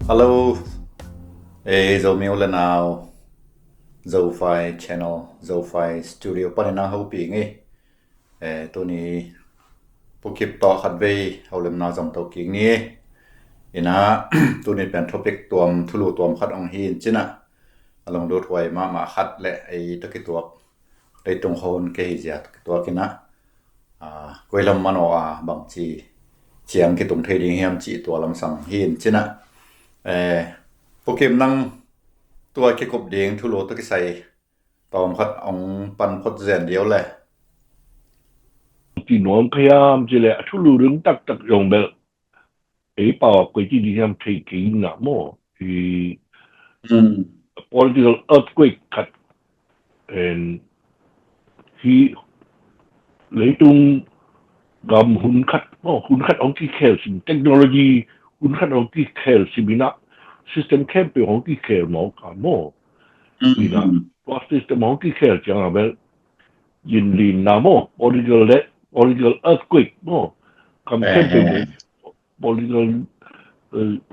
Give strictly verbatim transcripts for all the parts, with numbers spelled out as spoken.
Hello, eh, Zomi u le nau, Zofi Channel, Zofi Studio panin a hopih ngei. Eh, tuni pukip tawh khat vei holimna zong to kik ni. Ina, tuni pen topic tuam, thulu tuam khat ong hi in cina. A lunglut huai mahmah khat le ei takituak, leitung hon kei hi zia takituak ina. Ah, koi lam mano a bangci ciang kitung thei ding hiam ci tua lamsang hi in cina. Eh, pukim nang tua kikup ding thulu to kisai tawm khat ong pan phot zen diau le. Ti nuam kha hiam ci le a thulu ding taktak zong bel ei pau a koi ti ding hiam thei kei na maw. Hi political earthquake khat en hi leitung gam hun khat maw, hun khat ong kikhel sim technology, hun khat ong kikhel sim ina system khempeuh ong kikhel maw ka maw. Ina tua system ong kikhel ciang a bel yin lin na maw, political le political earthquake maw, kam khempeuh political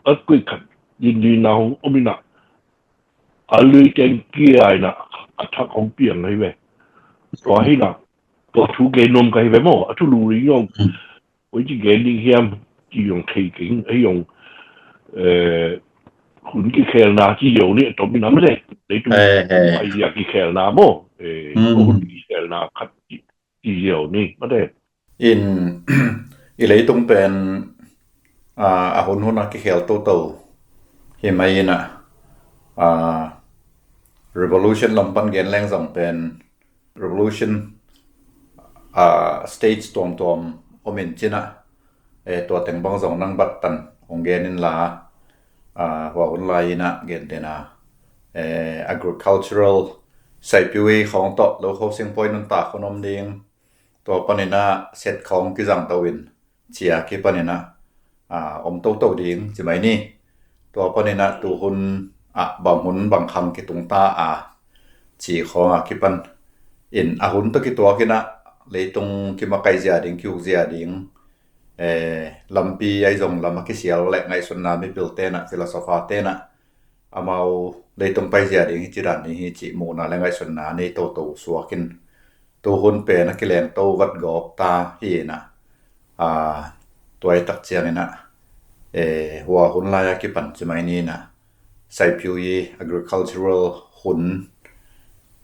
earthquake khat yin lin na hong om ina a lui teng kia ina a thak hong piang hi ve. Tua hi na tua thu gen nuam ka hi ve maw, a thulu ri yong. Oi ci gen ding hiam ci yong thei keng ei yong. Hun kikhelna ci yong ni a tom ina mate. Leitung ai zia kikhelna maw. Hun kikhelna khat ci yong ni mate. In i leitung pen a hun hun a kikhel toto hi mai ina, revolution lam pan gen leng zong pen revolution stage tuamtuam om in cina. Tua teng bang zong nang bat tan hong gen in la, hua hun lai ina gen tena agricultural saipiu i khawng tawh lo khawsing poi nuntak hun om ding. Tua panin a set khawng kizang to in cia kipanin a om toto ding ci mai ni. Tua panin a tuhun a bang hun bang khang kitung ta a ci khawng a kipan in a hun to kituak in a leitung kimakai zia ding, kiuk zia ding, lampi ai zong lam a kisial le ngaihsutna mipil tena, philosopher tena amau leitung pai zia ding hi ci dan ding hi ci muhna le ngaihsutna nei toto suakin tuhun pen a kileng to vat gawp ta hi ina. Tua i tak ciang ina hua hun lai a kipan ci mai ni ina saipiu i agricultural hun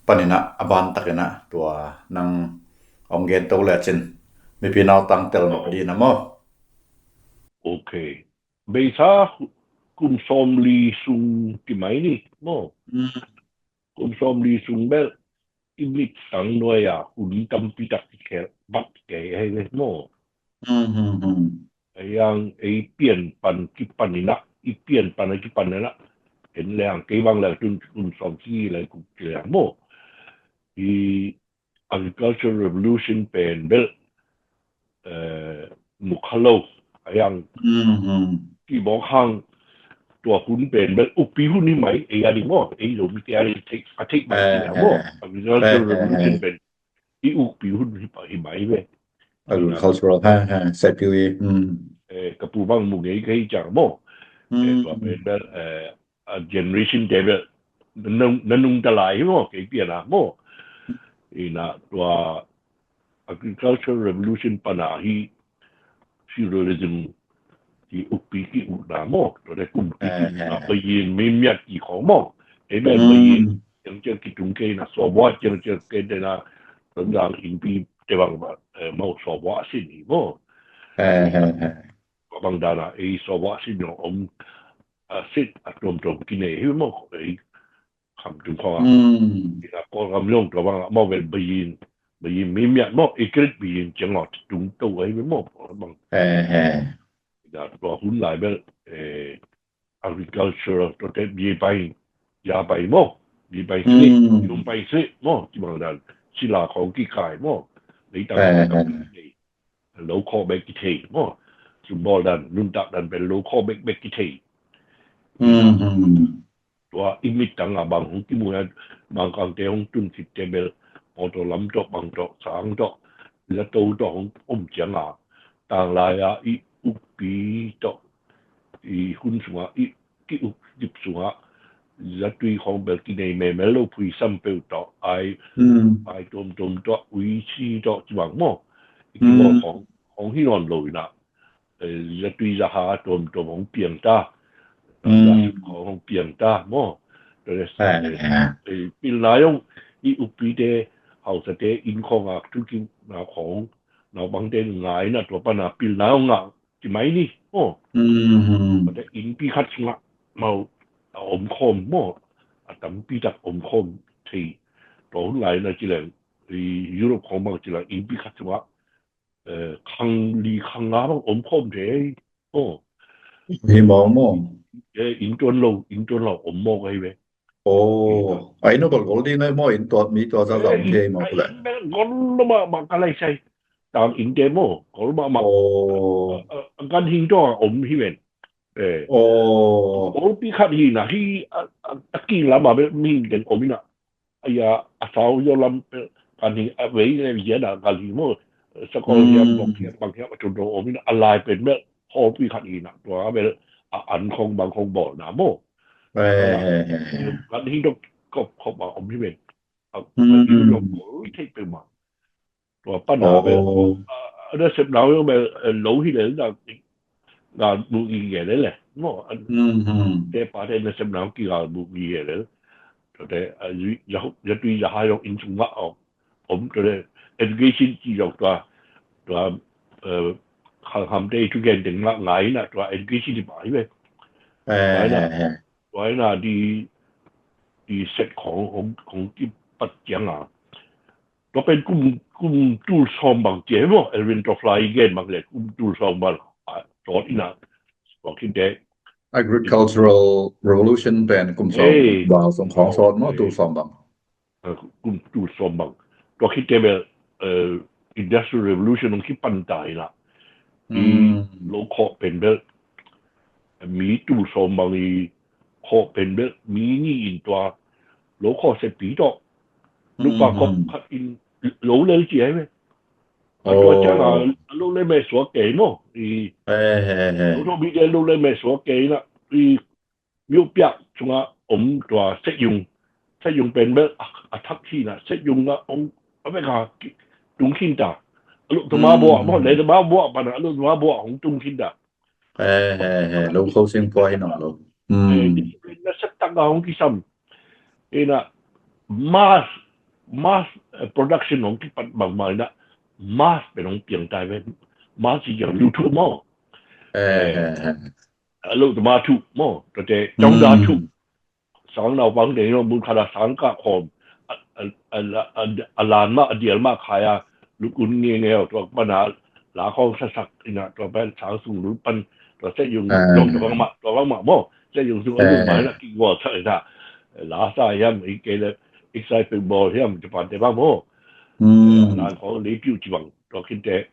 pan ina a ban tak ina tua nang ong gen to le cin mipi nau tang tel nop di na maw. Ok. Beisa kum sawmli sung ki mai ni maw. Kum sawmli sung bel i mit sang nuai a hun tampi tak kikhel bat kei hei ve maw. Ei ang ei pian pan kipan ina i pian pan a kipan ina en le ang kei bang le tun kum sawmli le kum kikhel maw. I agricultural revolution pen bel mukha lo a yang kibawk hang tua hun pen bel ukpi hun hi mai ei a ding maw ei lo mite a ding a theih mai a maw. Agricultural revolution pen i ukpi hun hi mai ve. Agricultural ha ha saipiu i ka pu bang mu ngei ka hi ciang maw. Tua pen bel a generation te bel na nungta lai hi maw kei pian a maw. Ina tua agricultural revolution pan a hi feudalism hi ukpi ki ukna maw tua te kum ki ukna payin mimiat ki khawng maw. Ei bel payin ciang ciang kitung kei na sawbua ciang ciang kei te na tonzang inpi te bang maw sawbua sin hi maw. Bang dana ei sawbua sin yong om sit a tuamtuam kinei hi maw ei kham tung khawng a. Ina Kawlgam yong tua bang a maw bel bayin bayin mimiat maw i krit bayin ciang aw tung to ahi bel maw Kawlgam bang. Ina tua hun lai bel agricultural tua te bi pai ya pai maw bi pai sli yum pai sli maw ci bang dan sila khawng kikai maw. Leitang lo khaw bek kithei maw. Sumbawl dan nuntak dan pen lo khaw bek bek kithei. Tua i mittang a bang hong kimu a bang kangte hong tun khitte bel mawtaw lam tawh bang tawh sang tawh zato tawh hong om ciang a tanglai a i ukpi tawh i hun sunga i ki-uk dip sungah zatui khawng bel kinei memel lo, phuisam peuh tawh, ai, mm, ai tuamtuam tawh, uisi tawh, ci bang maw. I kibawl, mm, khawng, khawng hi nawn lo inah, eh, zatui zaha tuamtuam hong piang ta. Mm. Zasut khawng hong piang ta maw. Tua le, eh, eh, eh, pilna zong i ukpite, hausate inn khawngah thukimna khawng naupangte ngai inah tua pana pilna zong ngah ci mai ni. Oh. Mm. Tua te innpi khat sungah mau a omkhawm maw. A tampi tak omkhawm thei. Tua hun lai na ci leng, i Europe khawng bang ci leng innpi khat sungah, eh, khang li khang nga bang omkhawm thei. Oh. Hi mawk maw. Eh, inn tuan lo, inn tuan lo om mawk ahi ve. Oh, a inn uh golgol ding ahi maw, inn tua, mi tua za za om thei maw, a inn bel gol lo mahmah ka lai sai. Tang innte maw, gol mahmah. Oh. A, a, a ganhing tua om hi ven. Eh. Oh. Golpi khat hi na hi, a, a, a king lam a bel mihing teng om hi na. A ya, a sau yo lam bel ganhing, a vei le via na ganhing maw. Sakol hiam, mm, bok hiam, bang hiam, a tun tong om hi na, a lai pen bel golpi khat hi na. Tua bel a an khong bang khong bawl na maw. Eh, eh, eh, eh. Kan hi dok kop kop a om hi ven. A, mm, kan hi dok bol thei pe ma. Tua pan a bel, oh, a, a nasepna uh bel, eh, lo hi le na, na bu i ge le le. Maw, an, mm, mm, te pa te nasepna uh ki ga bu i ge le. Tua te, a, zui, za, zatui zaha zong inn sung mah om. Om tua le, education ci zong tua, tua, eh, khang hamte i thugen teng mah ngai na, tua education i pa hi ve. Eh, ngai na, eh, eh. Tua hi na di, di set khong, khong, khong kipat ciang a. Tua pen kum, kum tul sawm bang ci hi maw, Edwin Toffler i gen bang le, kum tul sawm bang, a, sawt hi na, tua khit te. Agricultural Revolution pen kum sawm, eh, bang sawm khong sawt maw, eh, tul sawm bang. Eh, kum tul sawm bang. Tua khit te bel, eh, Industrial Revolution hong kipan ta hi na. I, mm, lo khawh pen bel, mi tul sawm bang i khawh pen bel, mi nih in tua lo khawh sepi tawh, nupa, mm, kop khat in lo lel ci hi ve. A tua ciang a, oh, a lo le meh suak kei maw. I, eh, eh, eh, lo thawh bite lo le meh suak kei na. I, myo piak sungah om tua seiyung. Seiyung pen bel a, a thak hi na, seiyung a ong a vek a ki, tung khin ta. A lo tuma, mm, buah maw, le tuma buah pan a lo tuma buah hong tung khin ta. Eh, eh, eh, lo kho sing pua hi nawn lo. Mm. Eh, discipline na set tak a hong kisam. Ina mass, mass, eh, production hong kipat bangmah ina mass pen hong piang ta hi ve. Mass i ciang YouTube maw. Eh, eh, eh, eh. A lo tuma thu maw, tua te, mm, Cawngda thu. Sang naupang te in mun khat a sang kah khawm. A, a, a, a, a lan mah, a dial mah khai a, lukun ngenge aw, tua pan a la khawng sasak ina, tua pan sang sung lut pan, tua seiyung, ah, dong tua bang mah, tua bang mah maw, seiyung sung a lut, eh, mah ina kigual sa ina. La sa hiam, i kei le, exercise ball hiam, Japan te bang maw. Mm. Lan khawng lei piu ci bang, tua khin te,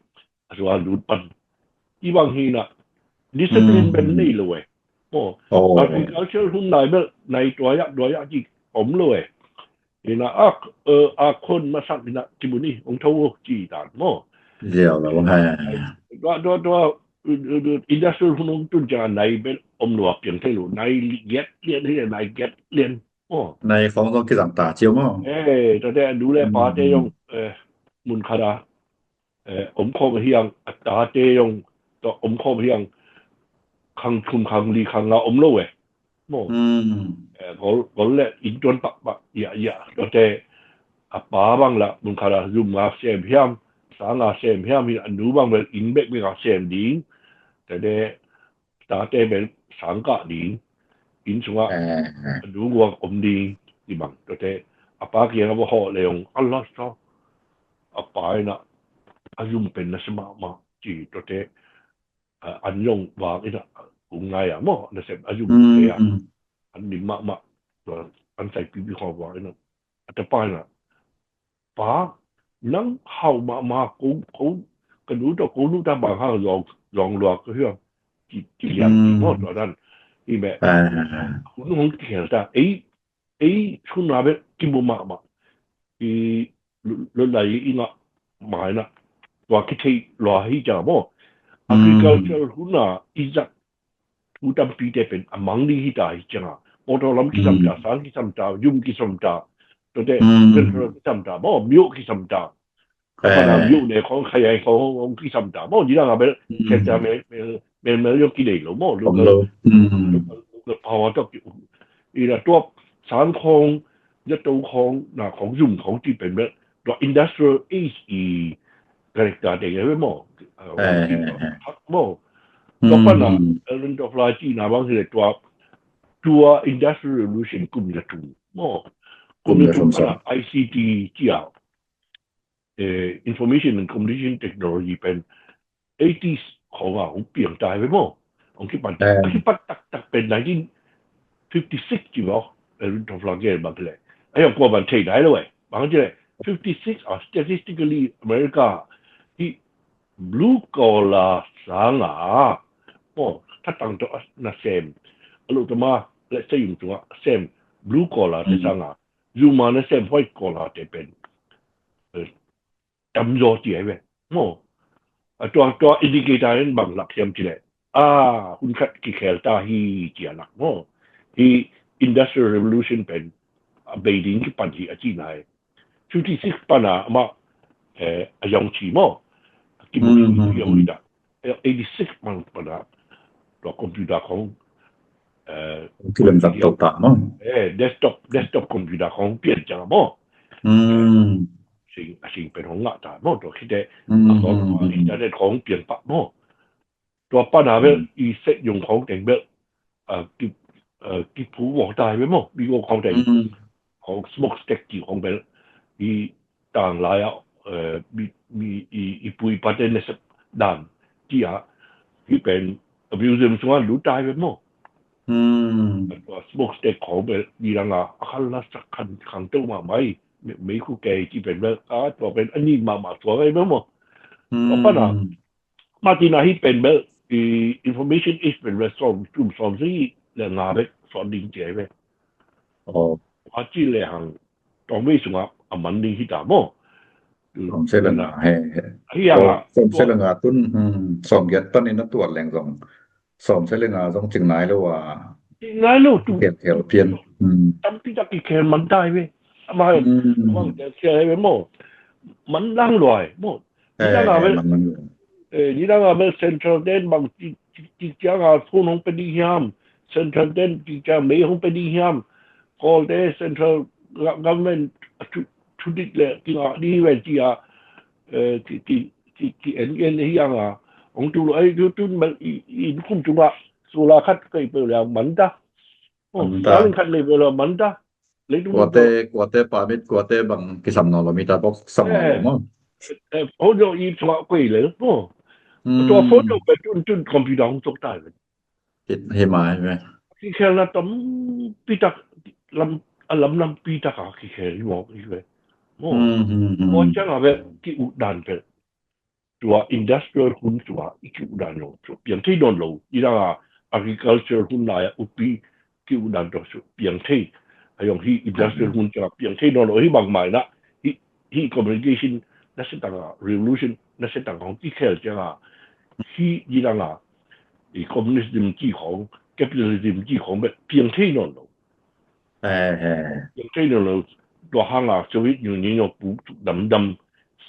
a sua lut pan. I bang hi na, discipline, mm, pen nei lo eh. Maw, oh, agriculture hun lai bel, nai tua yak, tua yak ci om lo eh. Hi na, a, eh, a khon masak hi na, ci bu ni, ong tho ci tan maw. Ziau lo, ha. Tua, tua, tua, eh, eh, industrial hun ong tun ciang nai bel om lo a piang thei lo, nai li-, giat lian hi, nai giat lian. Maw. Nai khawng zong kizang ta ciau maw. Eh, tua te a nu le pa te, mm, zong, eh, mun khat a, eh, om khawm hi hang, a tate zong tawh om khawm hi hang, khang thum khang li khang nga om lo eh. Maw. Mm. Eh, gol, gol le inn tuan pakpak, ya, ya, tua te, a pa bang la, mun khat a zum nga sem hiam, sang nga sem hiam, hi a nu bang bel inn bekbek a sem ding, tua te, tate bel sang kah ding, inn sungah, eh, eh, a nu guak om ding, ci bang, tua te, a pa kiang a va hawh le ong, a la sa, a pa ina, a zum pen na sa mahmah, ci, tua te, a, an zong vak ina, kung ngai a maw, na sem a zum, mm, te a, mm, an nim mahmah, tua, an sai pipi khawng vak ina, a tapa ina, Pa, nang hau mahmah, ko, ko, ka nu tawh, ko nu tawh bang hang zawng, zawng lua ka hiam, ci, ci liang ci maw, mm, tua dan. Hi meh. Ah. Hun hong kikhel ta. Ei, ei, hun a bek kimu mahmah. I, lo, lo lai i ngah mai na. Tua kithei lua hi ciang maw. Mm. Agriculture hun a i zat thu tampite pen a mang ding hi ta hi ciangah, mawtaw lam kisam ta, sang kisam ta, yum kisam ta, tuate, central kisam ta maw, myo kisam ta. Pana myo ne khawng, khayai khawng hong kisam ta maw, nidang a bel kenta melmel yong kidei lo maw, local power tawh ki, ina tua sang khawng, zato khawng, na khawng, zum khawng ti pen bel tua industrial age i character te ngai maw. Hak maw. Tua pana Elwin Toffler cihna bang hileh tua, tua industrial revolution kum na tung maw, kum na tung pana I C T cia, eh, information and communication technology pen eighties khawng a hong piang ta hi ve maw. Hong kipan, a kipan taktak pen nineteen fifty six ci maw. Elwin Toffler gen bang hileh, a hiang kua ban thei nai lo eh, bang hileh fifty six a statistically America hi blue collar sanga maw, thatang tawh nasem, a lo tama, let's say, yung tunga sem blue collar te sanga zuma nasem white collar te pen, eh, tamzaw ti ai ve maw. A tua, tua indicator in bang lak hiam cileh, a, hun khat kikhel ta hi ci a lak maw. Hi industrial revolution pen a bei ding kipan hi a ci nai. Fifty six pana amah, eh, a yong ci maw. A kimu ci yong hi ta. Eighty six man pana tua computer khawng, eh, kilem zat to ta maw. Eh, desktop, desktop computer khawng pian ciang maw. Sing, a sing pen hong ngah ta maw, tua khite a khawng internet khawng pian pah maw. Tua pana bel i set yung khawng teng bel, ah, ki, ah, kiphu vawng ta hi bel maw, mi go khawng teng khawng, smoke stack ki khawng bel i tang lai ah, eh, mi, mi, i, i pu i pate nasep dan tia hi pen a museum sunga lut ta hi bel maw. Tua smoke stack khawng bel nidang a a khal la sak khan khang teuh mahmah hi. Mei, mei khu kei ci pen bel, a, tua pen a nin mahmah tua ngai bel maw. Tua pana Martina hi pen bel, i, information age pen bel sawm, tum sawm sawmsagih le nga bek sawt ding ci ai ve. Aw. A ci le hang, tawng vei sungah a man ding hi ta maw. Sawmsagih le nga, he, he. Hi hang a, sawmsagih le nga tun, hmm, sawmgiat panin a tuat leng zong, sawmsagih le nga zong cing nai lo a. Cing nai lo tu. Khel, khel pian. Hmm. Tampi tak kikhel man ta ai ve. Amah, hmm, amah khel khel ai ve maw. Man lang lo ai maw. Nidang a bel, eh, nidang a bel central ten bang ci, ci, ci ciang a phone hong pe ding hiam, central ten ci ciang mei hong pe ding hiam, Kawlte central government a thu, thu dik le kingah ding hi ven ci a, eh, ki, ki, ki, ki en en hi ang a, hong tu lo ai tu tun bel i, i kum tung a, solar khat kei pe le man ta. Oh, Starlink khat nei pe le man ta. Leitung kuate, kuate permit, kuate bang kisam nawn lo, meter box sam nawn lo maw. Eh, eh, hong zong i sungah koi le maw. Hmm. Tua phone zong pen tun, tun computer hong cok ta le. Hi mai ve. Kikhelna tampi tak lam, a lam lampi tak a kikhel hi maw, hi ve. Maw. Hmm, hmm, hmm. Tua ciang a ve ki-ut dan pen tua industrial hun sungah i ki-ut dan lo, tua piang thei nawn lo. Nidang a agriculture hun lai a utpi ki-ut dan tawh sung piang thei. A zong hi industrial hun sungah piang thei nawn lo. Hi bangmah in ah, hi, hi communication nasia tak a, revolution nasia tak a hong kikhel ciang a, hi nidang a, i communism ci khawng, capitalism ci khawng bek piang thei nawn lo. Eh, eh. Piang thei nawn lo. Tua hang a Soviet Union zong puk damdam,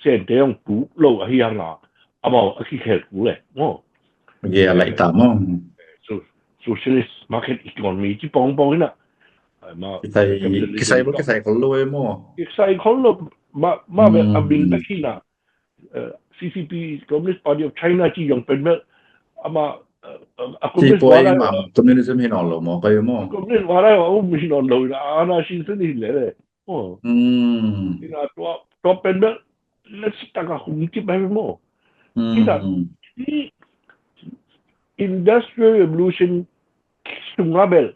Sente zong puk lo ahi hang a, amau a kikhel kul le maw. Ye, a laih ta maw. So, socialist market economy ci pawngpawng hi na. Kisai, kisai bel kisai khol lo e maw. Kisai khol lo, mah, mah bel a bil bek hi na. Eh, C C P, Communist Party of China ci zong pen bel, amah, eh, a communist, communism hi nawn lo maw, kai maw. Communist vara a um hi nawn lo, a na sin sin hi le le. Oh. Hmm. Ina tua, tua pen bel, let's taka hum kip ai maw. Hmm. Ina, i Industrial Revolution sunga bel,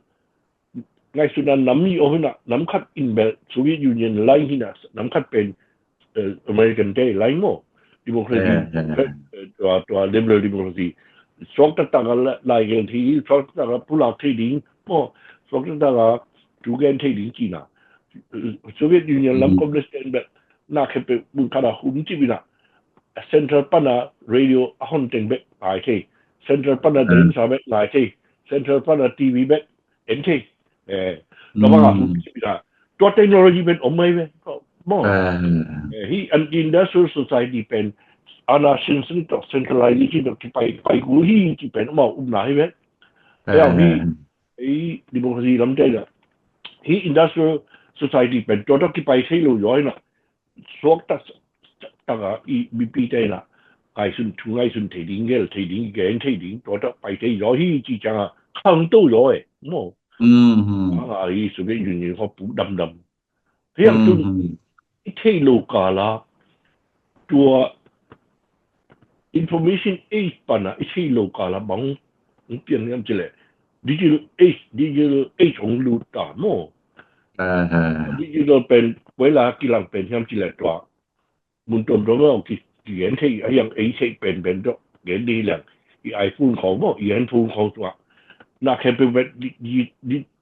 ngaihsutna nam nih om hi na, nam khat in bel Soviet Union line hi na, nam khat pen, eh, American te line maw. Democracy, eh, eh, tua, tua liberal democracy. Suak taktak a la-, lai gen thei ding, suak taktak a pulak thei ding maw, suak taktak a thu gen thei ding ci na. Soviet Union lam communist ten bek na khe pe mun khat a hum ci bina. Central pana radio a hon teng bek ngai thei. Central pana drinsa bek ngai thei. Central Fund a T V bek en thei. Tua banga hu pi na, tua technology pen om mai ve maw. Hi an industrial society pen ana sin sin tok centralization tok kipai pai gu hi ci pen amau upna hi ve. Hi hi democracy lam te la hi industrial society pen tua tok kipai thei lo zaw hi na, suak tak taka i mipi te na, kai sun thu ngai sun thei ding, gel thei ding, gen thei ding, tua tak pai thei zaw hi ci cianga khang to zaw e maw. Anga hi Soviet Union kho pu damdam hiang tun i thei lo kala tua information age pana i thei lo kala bang piang hiam cile digital age, digital age ong lut ta maw. Digital pen kuela kilang pen hiam cile tua mun tuamtuam lo ki kigen thei a hiang ei thei pen pen to gen di lang i iPhone khong maw, i handphone khong tua na khem pe vet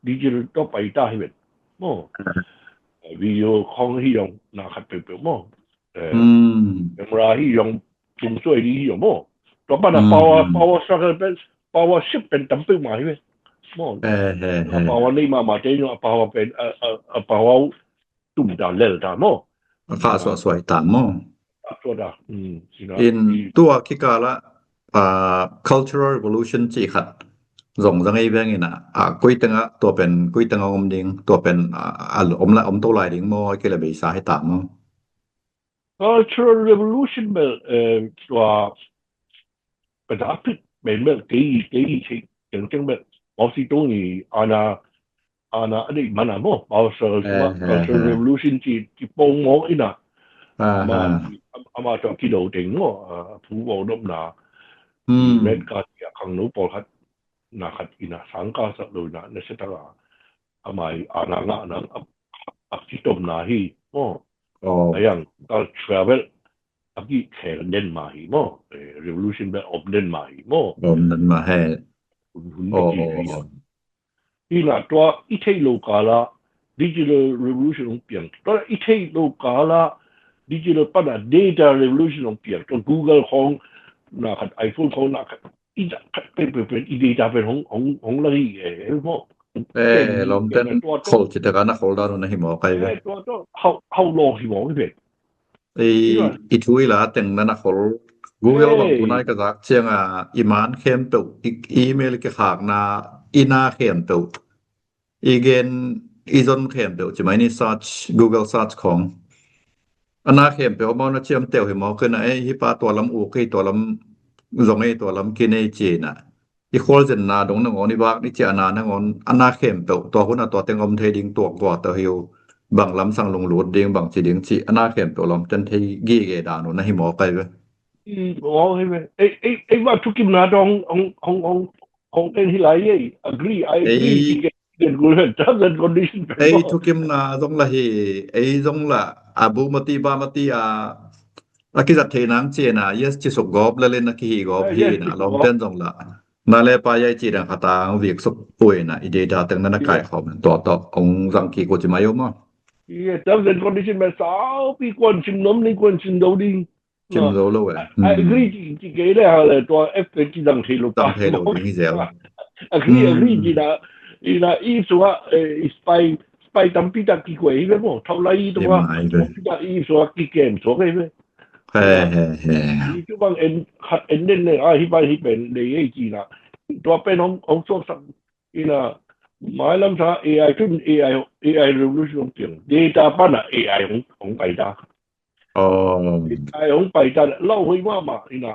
digital to pai ta hi vet maw. Video khong hi yong na khat pe pe maw. Camera hi yong tung suai di hi yong maw. Tua pana power, power struggle pen, power shift pen tam pe ma hi vet maw. Power nei ma ma te yong a power pen a power tum ta lel ta maw. A kha suah suai ta maw. A suah ta. In tua kikala cultural revolution ci khat zong zang ei veng ina a kuitenga tua pen kuitenga om ding tua pen a om la om to lai ding maw kila beisa hi ta maw. Cultural revolution bel tua pen a pit pen bel kei kei kei keng keng bel Mao Zedong i ana ana a deih mana maw, Mao Zedong Cultural Revolution ci ci pong mawk ina ama tawh kido teng maw, a phu baw nopna met ka ci a khangno pawlkhat na khat ina sangka sak lo ina na setaka ama i ana ngah nang a kitomna hi maw. A yang culture bel a kikhel den ma hi maw. Revolution bel om den ma hi maw. Om den ma he. Hun hun ka ci hi. Ina tua i thei lo kala digital revolution hong piang. Tua i thei lo kala digital pana data revolution hong piang. Tua Google khong na khat iPhone khong na khat i da khat pen pen pen i data pen hong hong hong la hi e maw. Lom ten khol ci teka na khol dan na hi maw kai ve. Tua tua hau hau lo hi maw hi pen. I thu i la teng na na khol Google bang tunai ka zak cianga i man khempeuh i email i kikhakna i na khempeuh i gen i zon khempeuh ci mai ni search Google search khong a na khempeuh a maw na ciam teuh hi maw kena ei hi pa tua lam uk ei tua lam zong ei tua lam kin ei cina i khualzinna dong nangawn i vak ni ci a na nangawn a na khempeuh tua hun a tua teng om thei ding tuak gua tawh hi uh. Bang lamsang lunglut ding bang ci ding ci a na khempeuh lom ten thei gige dan uh na hi maw kai ve. Maw hi ve. Ei ei ei va thukimna dong hong hong hong hong en hi lai ei agree I agree ci ke den gul hen terms and condition pen ei thukimna zong la hi ei zong la a bu mati ba mati a a kizat thei nang ci na yes ci suk gop la len a kihi gop hi na lom ten zong la. Na le pa yai ci dang khatang vik suk puina i data teng na na kai khom to to ong zang ki ko ci mai um a. Terms and condition men sau pi kuan sim nom ni kuan sim do ding. Sim do lo eh. I agree ci ci ke le ha le tua F K ci dang thei lo. Dang thei lo ding hi zel. Agree agree ci na i na i sua i spy spy tampi tak ki kuai hi ve mo thau lai i tua. Tampi tak i sua ki kem sua ke hi ve. He he he. Hi cu bang en khat en den le a hi bai hi pen le ei ci na. Tua pen hong hong suak sak ina mailam sa A I tun A I A I revolution hong piang data pana A I hong hong pai ta. AI hong pai ta lo hoi mama ina.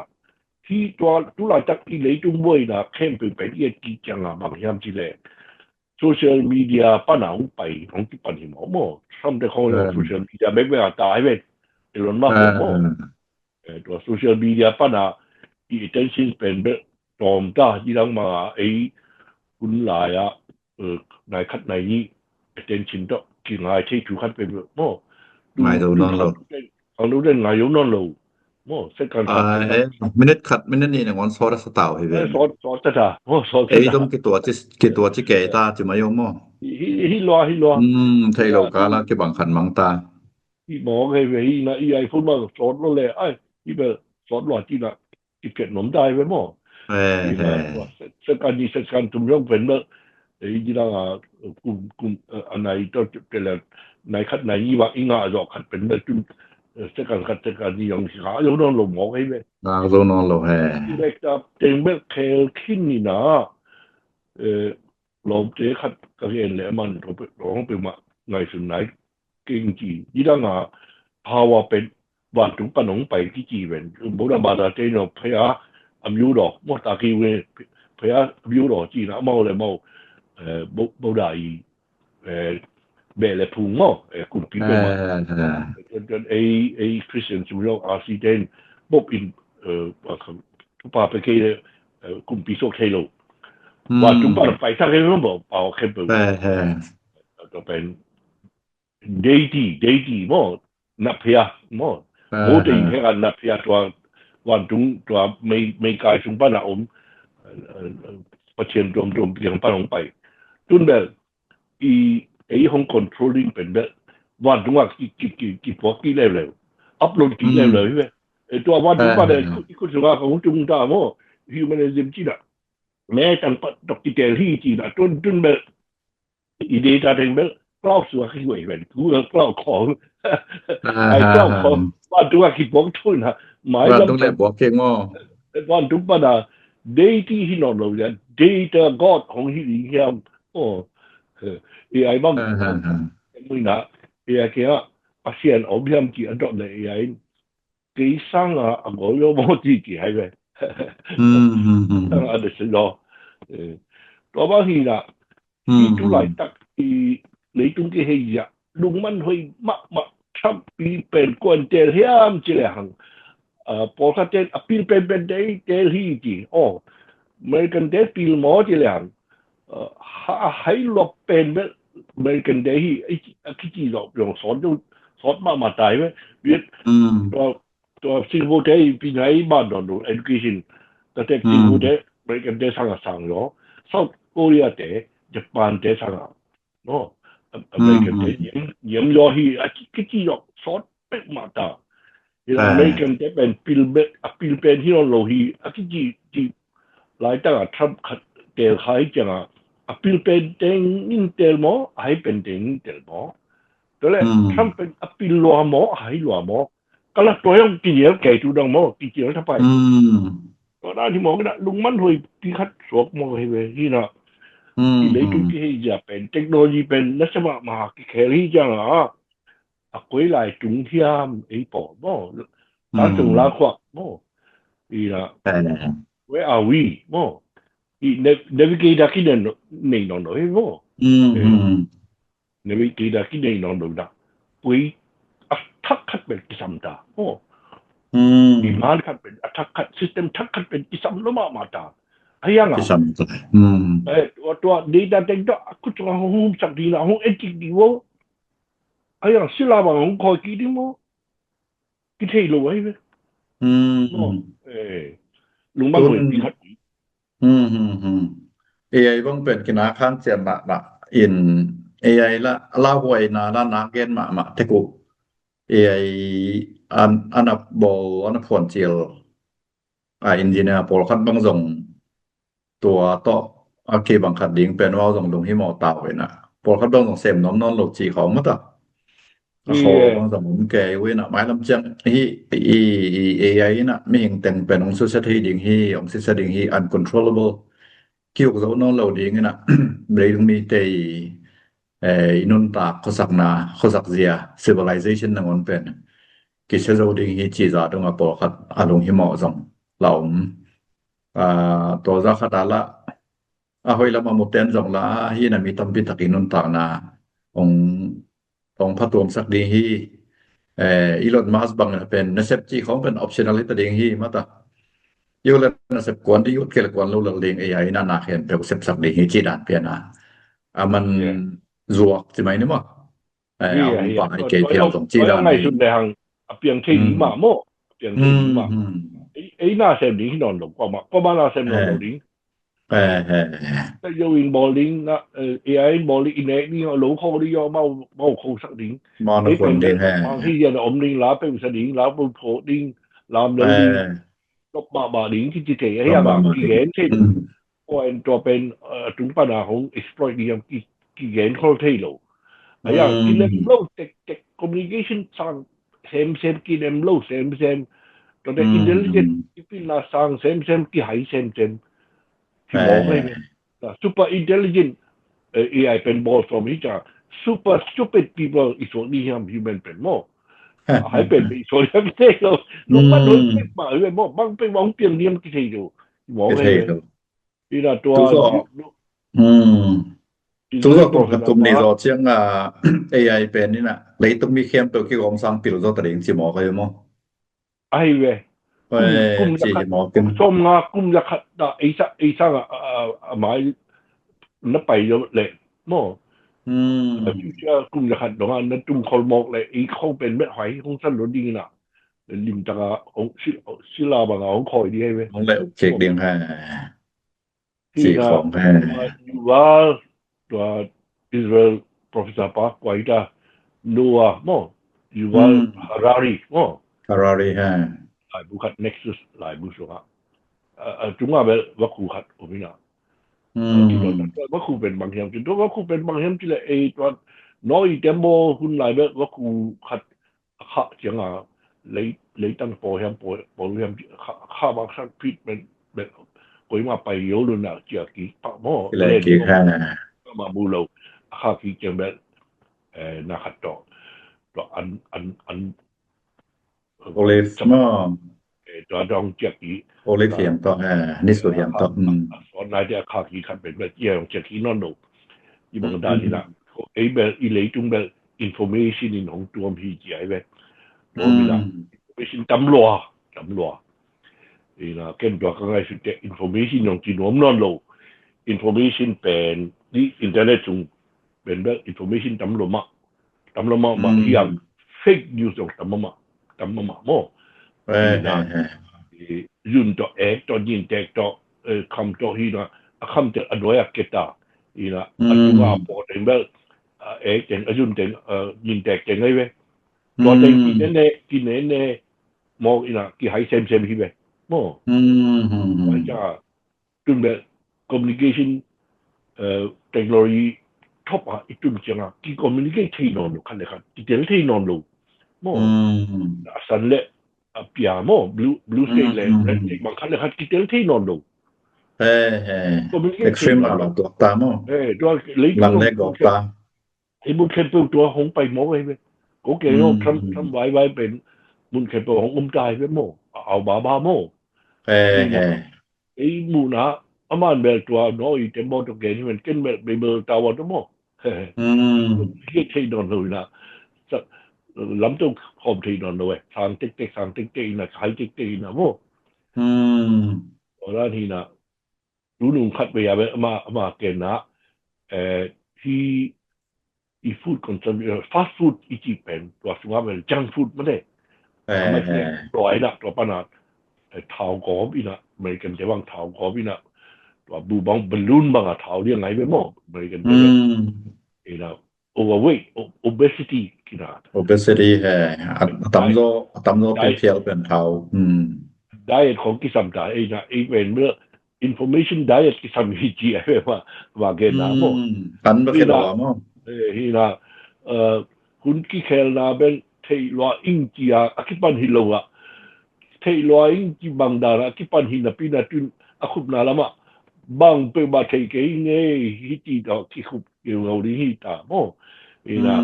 Hi tua tulaitak i leitung buaina khempeuh pen i et ki cianga bang hiam ci le. Social media pana hong pai hong kipan hi mawk maw. Samte khong social media bekbek a tai ven. Elon Musk maw. Tua social media pana i attention span bek tawm ta hi dang manga ei hun lai-ah nai khat nai nih attention tawh kingai thei thu khat peuhpeuh maw. Ngai zo nawn lo. Ang lo den ngai zo nawn lo. Maw second khat. Minute khat minute nih nangawn sawt a sa tau hi ve. Sawt sawt ta ta. Maw sawt ta ta. Ei zong kitua ci kitua ci kei ta ci mai om maw. Hi hi lua hi lua. Thei lo kala kibang khat mang ta. Hi maw kei ve hi na i iPhone ma sawt lo le ai hi bel sawt lua ci na. Kiphiat nuam dai ve maw. He, he. Second ni second tum zong pen bel, ei, di dang a, kum, kum, a nai to te le, nai khat nai ni bang i ngah zawh khat pen bel tun, second khat second ni zong si ngah zo nawn lo mawk ei ve. Ngah zo nawn lo he. Director teng bel khel khin ni na, lawmte khat ka gen le a man to pe, to pe ma ngai sun nai keng ci. Di dang a, hawa pen, vantung pan hong pai kici ven. Buddha bada te no, phaya a miu do, mo ta ki we, phaya a miu do ci na, mau le mau, eh, Buddha i, eh, be le phung mo, eh, kumpi pe ma. Tuan, tuan, ei, ei Christian sum lo, a si ten, bop in, eh, pa pe kei le, eh, kumpi sok thei lo. Vantung pan pai ta kei mo, pa o khen pe. To pen, deity, deity maw, naphia maw. Mo te in heka naphia tua, vantung tua mei, mei kai sung pan a om, eh, eh, Pathian tuamtuam piang pan hong pai. Tun bel, i, ei hong controlling pen bel, vantung a ki, ki, ki, ki puak ki leuleu. Upload ki leuleu hi ve. Eh, tua vantung pan a, i kut, i kut sunga ka hong tung ta maw, humanism ci na. Me tang pat dok ki tel hi ci na, tun, tun bel, i data teng bel, cloud sua ki wei ven, Google Cloud khong. Ai cloud khong, vantung a ki buak thun ha, mai lam vantung le buak keng maw. Vantung pan a, deity hi nawn lo ya, data god hong hi ding hiam. Oh, eh, AI bang, mui na, AI kia, Pasian om hiam ki a dot le AI, kei sanga a gol yo mo ti ki hai ve. Sanga a de se lo. Eh, tua bang hi na, i tu laitak i leitung ki hei ya, lungman hoi mahmah, Trump pi pen kuan tel hiam ci le hang. Ah, pawlkhat ten a pil pen pen te tel hi ci. Oh, American te pil maw ci le hang. Ah, ha, hai lua pen bel American te hi, a kici lo, yong sawt deuh, sawt mahmah tai ve. Viet, tua, tua Singapore te i pi ngai ban don lo, education. Ta tek Singapore te, American te sanga sang lo. South Korea te, Japan te sanga. No, American te, niam, niam lo hi, a kici lo, sawt pek mah ta. American te pen pil bek, a pil pen hi lo hi, a kici, ci, laitak a Trump khat tel khai ciang a, a pil pen teng in tel maw, a hai pen teng in tel maw. Tua le, Trump pen a pil lua maw, a hai lua maw. Ka la tua yong ki nial kei tu dang maw, ki nial thapai. Tua dan hi maw, kina lungman hoi pi khat suak maw hei ve, hi na. I leitung ki hei zia pen, technology pen, na sama ma ki khel hi ciang a. A koi lai tung hiam ei pawl maw. Tan tung la khuak maw. I na, where are we maw. I ne-, navigator ki nei, nei nawn lo hi maw. Navigator ki nei nawn lo na. Koi a thak khat pen kisam ta maw. Demand khat pen, a thak khat, system thak khat pen kisam lo mahmah ta. A hiang a. Kisam ta. Eh, tua, tua data teng tua a kut sunga hong humsak ding na, hong etik ding maw. A hiang sila bang hong koi ki ding maw. Ki thei lo ai ve. Maw, eh, lungman hoi pi khat. AI bang pen kina khang cian mahmah in, AI la, la huai na la nak gen mahmah tek uh. AI an, an a bawl, an a phuan cil. A engineer pawlkhat bang zong tua tawh a kibang khat ding pen vau zong lunghimawh ta uh hi na. Pawlkhat bang zong sem nuam nawn lo ci khawng mah ta. A khaw bang zong om kei uh hi na. Mailam ciang hi, i, i, AI hi na, mihing teng pen hong susia thei ding hi, hong susia ding hi, uncontrollable. Ki-uk zo nawn lo ding hi na. Leilung mite i, eh, i nuntak khuasakna, khuasak zia, civilization nangawn pen kisia zo ding hi ci zah dong a pawlkhat a lunghimawh zong la om. Ah, tua zah khat a la, a hoih lam a mu ten zong la, hi na mi tampi tak i nuntakna hong, hong phatuamsak ding hi. Eh, Elon Musk bang pen nasep ci khawng pen optional hi ta ding hi mah ta. Yule nasep kuan ding, yut kei le kuan lo lel ding, AI na na khen peuh sepsak ding hi ci dan pian a. A man zuak ci mai ni maw. Eh, a hong pa ai kei phial zong ci dan hi. Ngai sun le hang, a piang thei ding mah maw. A piang thei ding mah. Ei, ei na sem ding hi nawn lo, kuamah, kuamah na sem nawn lo ding. Eh, eh, eh. Te yo in bawl ding, na, eh, AI in bawl ding, i nek ding, a lo kho ding, yo, mau, mau khosak ding. Mau na khuan ding, he. Mang hi yan om ding, la peuh sa ding, la peuh pho ding, lam lo ding. Lop mahmah ding kici thei, a hiang a kigen thei lo. Point tua pen a tung pana hong exploit ding hiam kigen khol thei lo. A hiang kinem lo tektek, communication sang semsem, kinem lo semsem. Tua te intelligent kipilna sang semsem, kihai semsem. Kimawk ai ve. Super intelligent, eh, A I pen bawl sawm hi ca. Super stupid people i suak ni hiam human pen maw? Hai pen i suak hiam te lo. Lungpat hoi pek mah hi ve maw? Bang pek mah hong piang diam kithei lo. Mawk ai ve. Ina tua tu zawh kum khat kum nih zawh ciang a A I pen ina leitung mi khempeuh kigawm sang pil zawh ta ding ci mawk ai ve maw? Ahi ve. Kum, kum ci hi mawk in. Sawm nga kum za khat ta ei sa, ei sang a, a, a mai na pai lo le maw. A tu cia kum za khat dong a na tum khol mawk le ei khol pen met hoi hong san lo ding ina. Lim taka hong si, sila banga hong khoi ding ahi ve. Hong le kek ding ha. Ci khong he. Yuval, tua Israel professor pa kua hi ta, Noah maw, Yuval Harari maw. Harari he. Laibu khat Nexus laibu sungah. A, a, tunga bel vakhu khat om ina. Vakhu pen bang hiam ci, tua vakhu pen bang hiam ci le ei tua Noah i tembaw hun lai bel vakhu khat a khah cianga lei, leitang pawl hiam, pawl, pawl hiam, a khah, a khah bangsan phit men, men koima pai yo lo na cia kik pah maw. Kile kik ha. Ma mu lo, a khah kik ciang bel, eh, na khat tawh. Tua an, an, an, olive maw. Eh, tua dong cia kik. Olive hiam tawh, eh, nisu hiam tawh. A sawn nai te a khah kik khat bel bel cia dong cia kik nawn lo. I bang dan ina. Ei bel, i leitung bel, information in hong tuam hi ci ai ve. Tuam ina. Information tam lua, tam lua. Ina ken tua ka ngaihsut te information hong ci nuam nawn lo. Information pen, ni internet sung pen bel, information tam lua mah. Tam lua mah, mah hiang fake news hong tam mah, tam mah maw. Ina, zun tawh, ek tawh, nin tek tawh, eh, kham tawh hi na, a kham tek a duai a keta. Ina, a tunga paw teng bel, a ek teng, a zun teng, a nin tek teng ai ve. Tua teng kinene, kinene, maw ina, kihai semsem hi ve. Maw. Ai ca, tun bel communication, eh, technology top a i tun cianga, ki communicate thei nawn lo, khat le khat, kitel thei nawn lo. Maw. A san le, a pia maw, blue, blue state le, red state bang khat le khat kitel thei nawn lo. He, he. Communicate thei nawn lo. Extreme a lo tuak ta maw. Eh, tua leitung lang le gawk ta. Ei mun khempeuh tua hong pai mawk ai ve. Ko ke lo tham, tham vai vai pen mun khempeuh hong um ta ai ve maw. A au ba ba maw. He, he. Ei muhna, a man bel tua Noah i tembaw tawh gen hi men ken bel Babel Tower tawh maw. Hi thei nawn lo ina. Lamto khawm thei nawn lo e. Sang tektek, sang tektek ina, khai tektek ina maw. Aw dan hi na. Tunung khat vei a bel ama, ama ken na, eh, hi i food consumption, fast food i cih pen, tua sungah pen junk food mah te. Ama tua ina, tua pana, eh, thau gawp ina, American te bang thau gawp ina, tua bu bang balloon banga thau liang ngai ve maw, American te bang. Ina, overweight, o-, obesity kina. Obesity he, a, a tamzaw, a tamzaw phial pen thau. Diet khong kisam ta, ina, i pen bel, information diet kisam hi ci a ve ma, ma gen na maw. Kan bek hi lo a maw. Eh, hi na, eh, hun kikhelna bel theih lua ing ci a, a kipan hi lo a. Theih lua ing ci bang dan a, a kipan hi napi na tun, a khupna lamah, bang peuh mah theih kei ngei, hi ci tawh kikhup keu ngau ding hi ta maw. Hi na,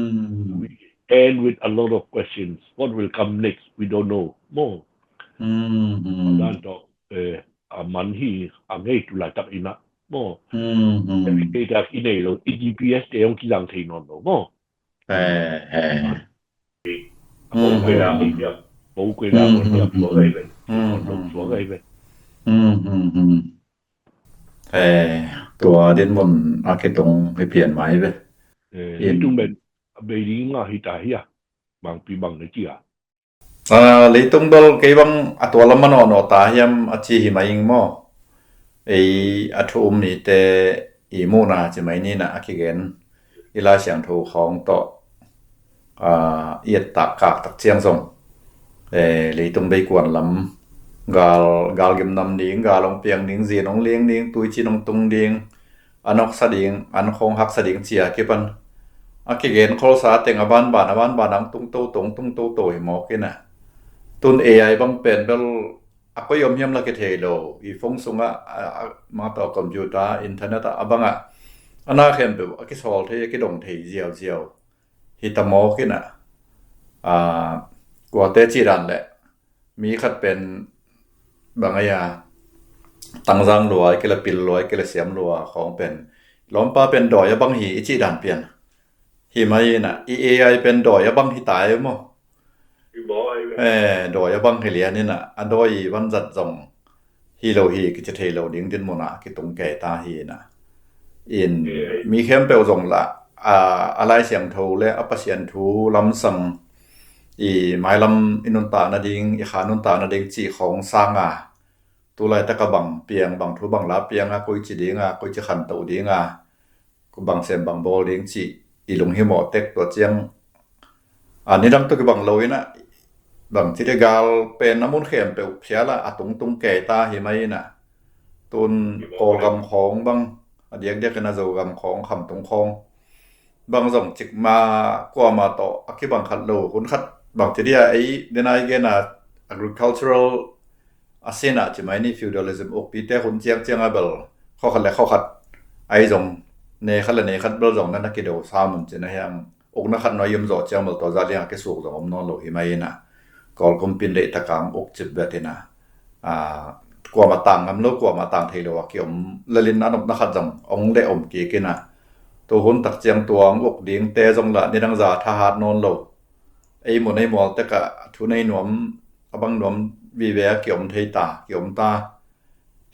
we end with a lot of questions. What will come next? We don't know. Maw. Dan tawh, eh, a man hi a ngei tu laitak ina maw. Kei tak i nei lo, i G P S te hong kizang thei nawn lo maw. Bo kuina, bo kuina, bo kuina, bo kuina, bo kuina. Tua din mun a kitung hi pian mai ve. Leitung ben a bei ding mah hi ta hi a. Bangpi bang na ci a. Ah, leitung bel kei bang a tua lam a nawhnaw ta hiam a ci hi mai ing maw? Ei a thu um mite i muhna ci mai nina a kigen i Lai Siangtho khawng tawh, ah, i et tak kak tak ciang zong, eh, leitung beikuan lam gal, gal gimnam ding, gal hong piang ding, zin hong ling ding, tuicin hong tung ding, an hoksa ding, an khawng haksa ding ci a kipan a kigen kholsa teng a banban a banban ang tung toto, tung toto hi mawk in a. Tun A I bang pen bel a koi om hiam la kithei lo, i phone sungah, a, a, mah tawh computer, internet ah, a bangah a na khempeuh a kisawl thei, a kidong thei ziauziau hi ta mawk in a. A, kuate cih dan leh mi khat pen bang a, tangzang lua, kila pil lua, kila siam lua khawng pen lawmpa pen dawi a bang hi i cih dan pian hi mai in a, i A I pen dawi a bang hi ta ei maw? Eh, dawi a bang hi lian in a, a dawi vanzat zong hi lo hi kici thei lo ding dinmun ah kitung kei ta hi in a. In mi khempeuh zong lah, a, a Lai Siangtho le a Pasian thu lamsang i mailam i nuntak nading, i kha nuntak nading cih khawng sang a, tu laitak a bang piang, bang thu bang la piang a, koi ci ding a, koi ci khantoh ding a, bang sem bang bawl ding cih i lunghimawh tek tua ciang a, nidang tawh kibang lo in a, bang ci dih, gal pen a mun khempeuh phial a, a tungtung kei ta hi mai in a. Tun Kawlgam khawng bang, a diakdiak in a Zogam khawng, Khamtung khawng bang zong cik ma kuama tawh a kibang khat lo, hun khat bang ci dih a, ei, den ai gen a, agricultural a sin ah ci mai ni, feudalism ukpite hun ciangciang a bel khawkhat le khawkhat ai zong, ne khat le ne khat bel zong na na kido sa mun ci na hiang, ukna khat nuai um zawh ciang bel tua zah liang a kisuk zong om nawn lo hi mai in a, Kawl kumpi in deih tak a uk cip vet in a, a, kuamah tang ngam lo, kuamah tang thei lo a kiom lel in a, nopna khat zong ong le om kik in a, tu hun tak ciang tua ong uk dingte zong lah nidang za thahat nawn lo, ei mun ei mual tek ah thu nei nuam, a bang nuam vive a kiom thei ta, kiom ta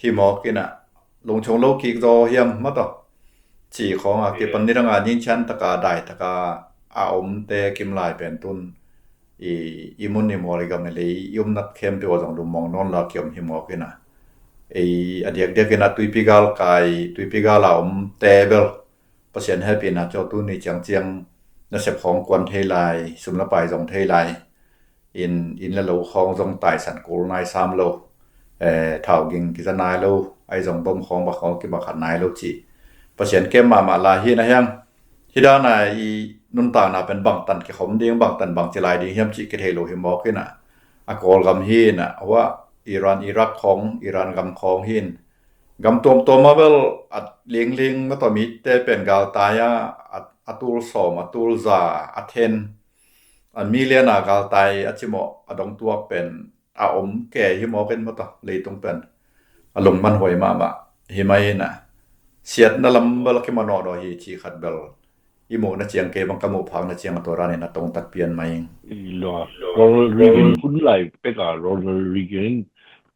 hi mawk in a, lungchung lo kik zaw hiam mah tawh ci khawng a kipan nidang a ningchian tak a, dai tak a, a omte kim lai pen tun i, i mun i mual, i gam i lei, i umnat khempeuh a zong lungmong nawn lo a kiom hi mawk in a, ei, a diakdiak in a tuipi gal kai, tuipi gal a omte bel Pasian hehpihna ciang tuni ciangciang nasep khawng kuan thei lai, sum le pai zong thei lai, inn, inn le lo khawng zong taisan kul nai sam lo, eh, thau ging kiza nai lo, ai zong bom khawng ba khawng kiba khat nai lo ci. Pasian kem mahmah lai hi na hiang, hi dan a i nuntakna pen bangtan kikhom ding, bangtan bang ci lai ding hiam ci kithei lo hi mawk in a, a Kawlgam hi in a, hua Iran, Iraq khawng, Iran gam khawng hi in, gam tuamtuam a bel a lingling na tawh mite pen galtai a, a, a tul sawm, a tul za, a then, a million a galtai a cimawh a dongtuak pen a om kei hi mawk in mah tawh, leitung pen a lungman huai mahmah hi mai in a, siatna lam bel a kimanawh dawh hi ci khat bel i muhna ciang, kei bang ka muh phakna ciang a tua ranin a tongtak pian mai ing. Ronald Reagan hun lai pek a, Ronald Reagan in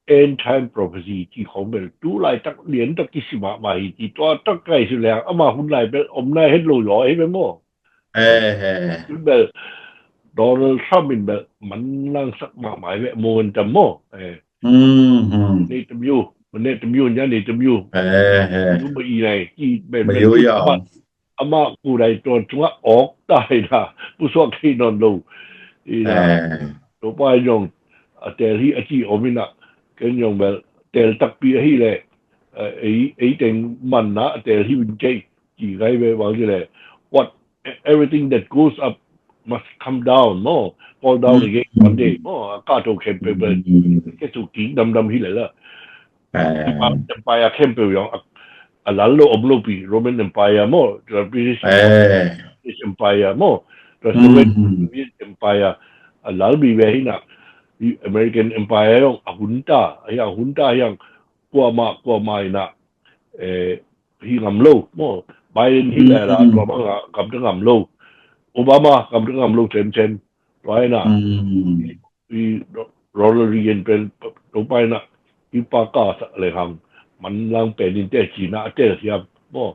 end time prophecy ci khawng bel tu laitak lian tak kisi mahmah hi ci, tua tak kai su leng ama hun lai bel om nai het lo zaw hi bel maw? Eh, eh. Bel Donald Trump in bel manlang sak mahmah hi bel, momentum maw? Eh. Hmm, hmm. Netamyu, Netamyu nya Netamyu. Eh, eh. Netamyu ma i nai ci bel, ma bel yu ya. Ama kudai tuan cungah awk ta hi na, pusuak thei nawn lo. Ina, eh, Topa in zong a teel hi a ci om ina, ken zong bel teel takpi ahi le, eh, ei, ei teng manna a teel hi un kei, ci ngai ve bang ci le, what, everything that goes up must come down, no? Fall down again one day, no? A ka to khempeuh bel, ke su kik damdam hi le la. Empire khempeuh zong a, a lal lo om lopi, Roman Empire maw, tua British, British Empire maw, tua Soviet, Soviet Empire a lal bi ve hi na, American Empire zong a hunta, a hiang hunta hiang kuamah, kuamah ina, eh, hi ngam lo maw, Biden hi le la, tua bang a gamta ngam lo, Obama gamta ngam lo semsem, tua ina, i Ronald Reagan pen Topa ina i pa ka sak le hang, manlang pen in te cina a tel siam maw?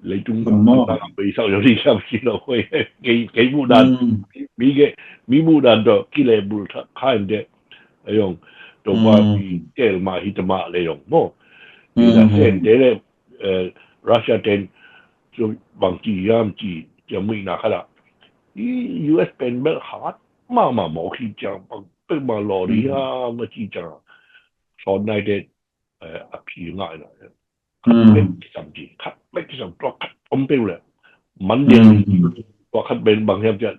Leitung manlang a beisak lo ding siam ci lo hoi. Kei, kei muh dan, mi ke, mi muh dan tawh kile bul kha in te. A zong Topa i tel mah hi ta mah le zong maw? Ina sen te le, eh, Russia ten so bang ci hiam ci, ci a muihna khat ah, i U S pen bel hat mahmah mawk hi ciang, bang pek mah law dih hiam a ci ciang a, ton nai te, eh, a phi ngai na. Khat bek kisam ti, khat bek kisam, tua khat om peu le. Man dia, tua khat bek bang hiam ciat.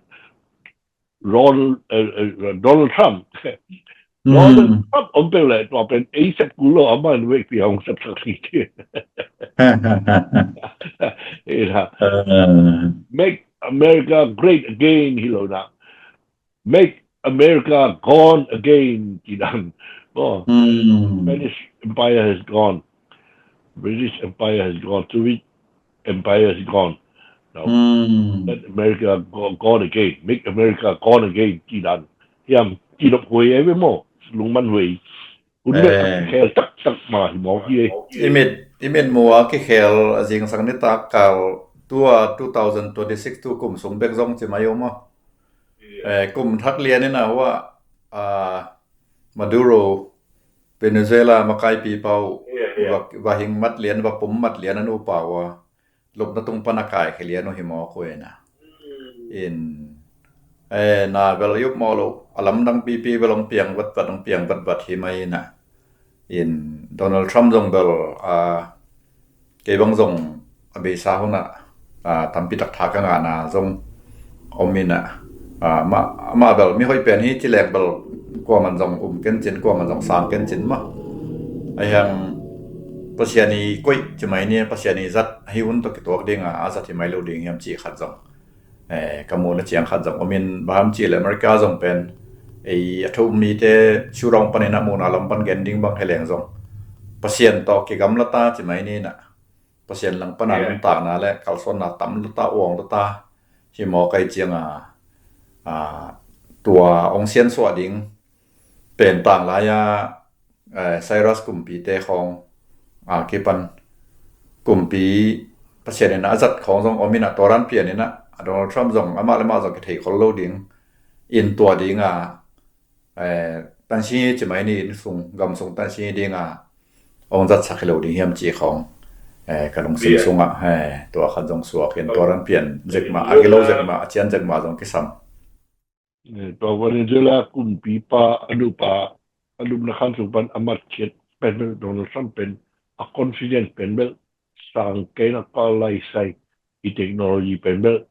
Ron, eh, eh, Donald Trump. Donald Trump om peu le, tua pen ei sep kul lo, a man vekpi hong sepsak hi ti. Ina. Make America great again hi lo na. Make America gone again, ci dan. Oh, Spanish Empire has gone. British Empire has gone. Soviet Empire has gone. Now, let America go, gone again. Make America gone again, ci dan. Hiam, ci nop huai ei ve maw. Lungman huai. Hun bek a kikhel taktak mah hi mawk hi ei. I mit, i mit mu a kikhel a zingsang nitak kal tua two thousand twenty-six tu kum sung bek zong ci mai uh maw. Eh, kum thak lian in a hua, ah, Maduro, Venezuela makaipi pau, va, va hing mat lian, va pum mat lian a nu pau a. Lupna tung pan a kaikhia lian uh hi mawk uh ina. In, eh, na bel yup mawk lo, a lamdang pipi bel hong piang vatvat, hong piang vatvat hi mai ina. In Donald Trump zong bel, a, kei bang zong a beisa hunah, a, tampi tak tha ka ngahna zong om ina. A, mah, mah bel mi hoih pen hi ci lek bel kuaman zong um kencin, kuaman zong sang kencin mah. Ahi hang Pasian i koih ci mai ni, Pasian i zat ahi hun tawh kituak dinga a zat hi mai lo ding hiam ci khat zong, eh, ka muhna ciang khat zong om in, bang hiam ci le America zong pen ei a thu um mite shootout panin a muhna lam pan gen ding bang hi leng zong Pasian tawh kigamla ta ci mai ni ina. Pasian lang pan a nuntakna le kalsuanna tam lo ta, uang lo ta hi mawk ei cianga, a, tua hong siansuah ding pen tanglai a, eh, Cyrus kumpite khawng, a, kipan kumpi Pasian in a zat khawng zong om ina, tua dan pian ina, a Donald Trump zong amah le mah zong kithei khol lo ding in tua dinga, eh, tansi ci mai ni, inn sung, gam sung tansi dinga hong zatsak hi lo ding hiam ci khawng, eh, ka lungsim sungah, eh, tua khat zong suak in, tua dan pian zekmah, a gilo zekmah, a cian zekmah zong kisam. Eh, tua Venezuela kumpipa a nupa a lupna khan sung pan a matkhiat pen bel Donald Trump pen a confidence pen bel sang kei na, ka lai sai i technology pen bel,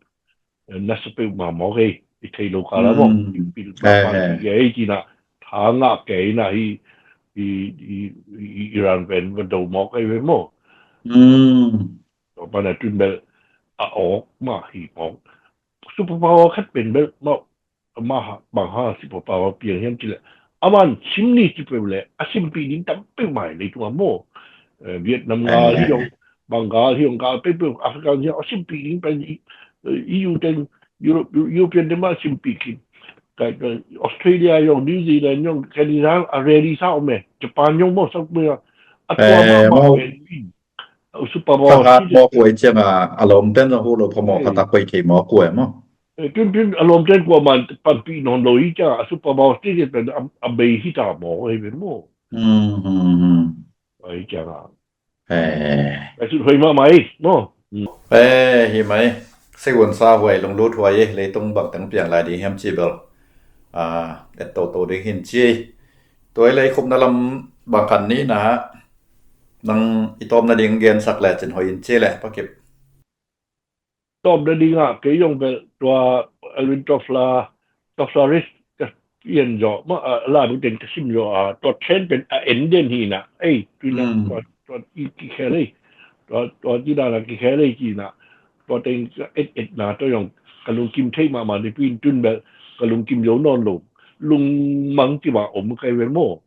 eh, nasa peuhmah mawk ei, i thei lo kala mawk, i pil pa pa ei tina, tha ngah kei na hi, i, i, i Iran pen va do mawk ei ve maw. Tua pan a tun bel a awk mah hi mawk. Superpower khat pen bel mah, mah bang hang superpower piang hiam ci le, a man sim ni ci peuh le a simpih ding tam peuhmah hi leitungah maw. Eh, Vietnam ngal hi hong, bang gal hi hong, gal peuhpeuh, Africa hi hong, a simpih ding pen, eh, E U teng, Europe, European teng mah simpih khin. Ka, ka Australia hi hong, New Zealand hi hong, Canada a ready sa om e, Japan hi hong maw, sak peuh a tua mah mah pen hi. Superpower. Mawk huai cianga a lawmten zong hu lo phamawh khatak huai thei mawk huai maw. Eh, tun tun a lawmten kuaman panpih nawn lo hi cianga a superpower state pen a, a bei hi ta mawk hi pen maw. Hi cianga. Eh. Ka sut huai mahmah hi maw. Eh, hi mai. Segun sa huai, lunglut huai, leitung bangteng piang lai ding hiam ci bel, ah, et toto ding hin ci. Tua i lei khupna lam bang khan ni na, nang i tawpna ding gensak lecin hoih in ci le, Pa Kip. Tawpna dingah kei zong bel tua Alvin Toffler, Tofflerist ka pian zawh mah, a, laibu teng ka sim zawh a, tua then pen a en den hi na, ei, tui na, tua, tua i kikhel ei, tua, tua ti dan a kikhel ei ci na, tua teng ka et et na, tua zong ka lungkim thei mahmah ni, pin tun bel ka lungkim zo nawn lo, lungmang ci mah om kai vel maw.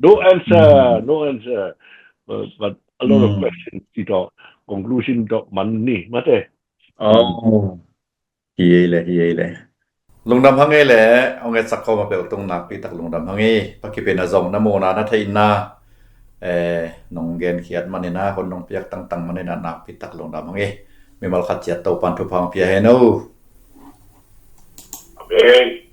No answer, no answer. But, but a lot of questions ci tawh, conclusion tawh man ni mate. Oh. Hi ei le, hi ei le. Lungdam hang ei le, hong etsak khawm a peuh tung nakpi tak lungdam hang ei. Pa Kip in a zong na muhna na theihna, eh, nong genkhiat manina, hun nong piak tangtang manina nakpi tak lungdam hang ei. Mimal khat ciat Topan thupha hong pia hen o. Amen.